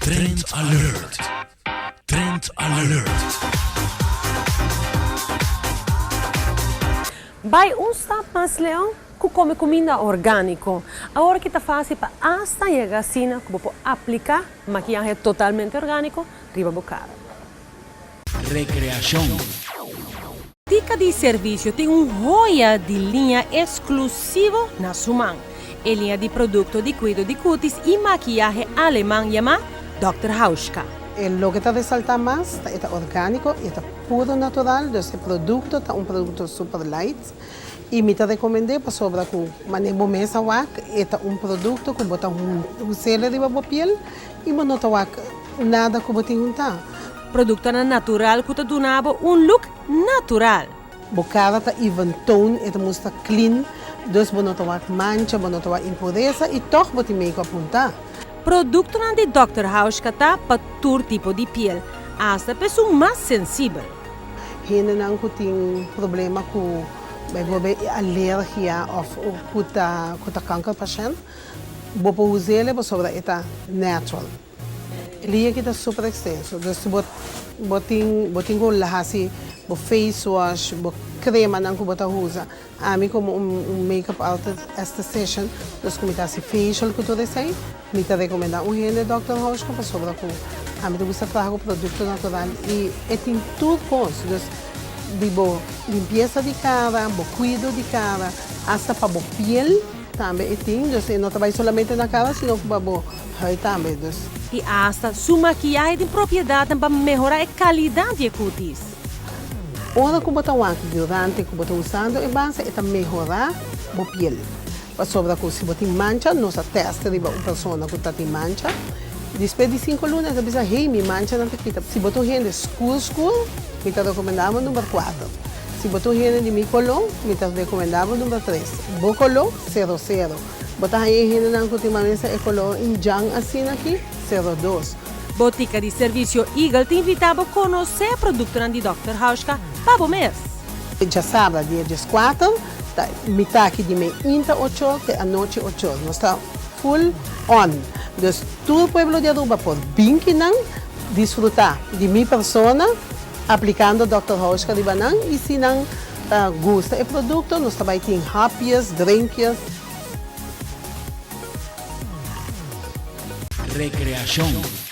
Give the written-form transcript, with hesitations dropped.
Trend Alert! Trend Alert! Bai un stap mas leu ku kome kuminda orgániko. Awor ki ta fásil pa asta yega asina ku bo por apliká makiyahe totalmente orgániko riba bo kara. Rekreashon. Tika di Servisio tin un hoya di liña eksklusivo na su man. E liña di produkto di kuido di kutis i makiyahe aleman yamá Dòkter Hauschka. E loke ta resaltá mas ta e ta orgániko i e ta puro natural, dus e produkto ta un produkto super light i mi ta rekomend'é pasobra ku manera bo mes a wak e ta un produkto ku bo ta hus'el riba bo piel i bo no ta wak nada ku bo tin huntá. Produktonan natural ku ta duna bo un look natural. Bo kara ta even tone, e ta mustra clean, dus bo no ta wak mancha, bo no ta wak impuresa i tòg bo tin make-up huntá. Produktonan di Dòkter Hauschka ta pa tur tipo di piel, asta pa esun mas sensibel. Hendenan ku tin problema ku bijvoorbeeld alergia òf ku ta ku ta kankerpashènt, bo por us'el pasobra e ta natural. E liña aki ta super extenso, dus bo bo tin bo tin ku hasi bo face wash, bo cremanan ku bo ta usa. Ami komo un un makeup artist esthetician, dus ku mi ta hasi facial ku tur esei, mi ta rekomendá un hende Dòkter Hauschka pasobra ku ami ta gusta traha ku produkto natural i e tin tur kos, dus di bo limpiesa di kara, bo kuido di kara, asta pa bo piel tambe e tin, dus e no ta bai solamente na kara sino ku pa bo Huid tambe, dus. I asta su makiyahe tin propiedatnan pa mehorá e kalidat di e kutis. Ora ku bo ta wak durante ku bo ta usando e base e ta mehorá bo piel. Pasobra ku si bo tin mancha, nos a tèst riba un persona ku ta tin mancha, despues di sinku luna e ta bisa, hey, mi manchanan ta kita. Si bo ta un hende skur skur, mi ta rekomendá bo number kuater. Si bo ta un hende di mi koló, mi ta rekomendá bo number tres. Bo koló, sero sero. Bo ta haña e hendenan ku tin manesa e koló indjan asina aki? 02. Botica di Servicio Eagle ta invita bo conoce e productonan di Dòkter Hauschka pa bo mes. Djasabra dia dieskuater ta mitaki di meinta ochor te anochi ochor. Nos ta full on. Dus tur pueblo di Aruba por bin kinan disfruta di mi persona aplicando Dòkter Hauschka riba nan y si nan ta gusta e producto nos ta bay tin hapjes, drinkjes. Recreacion.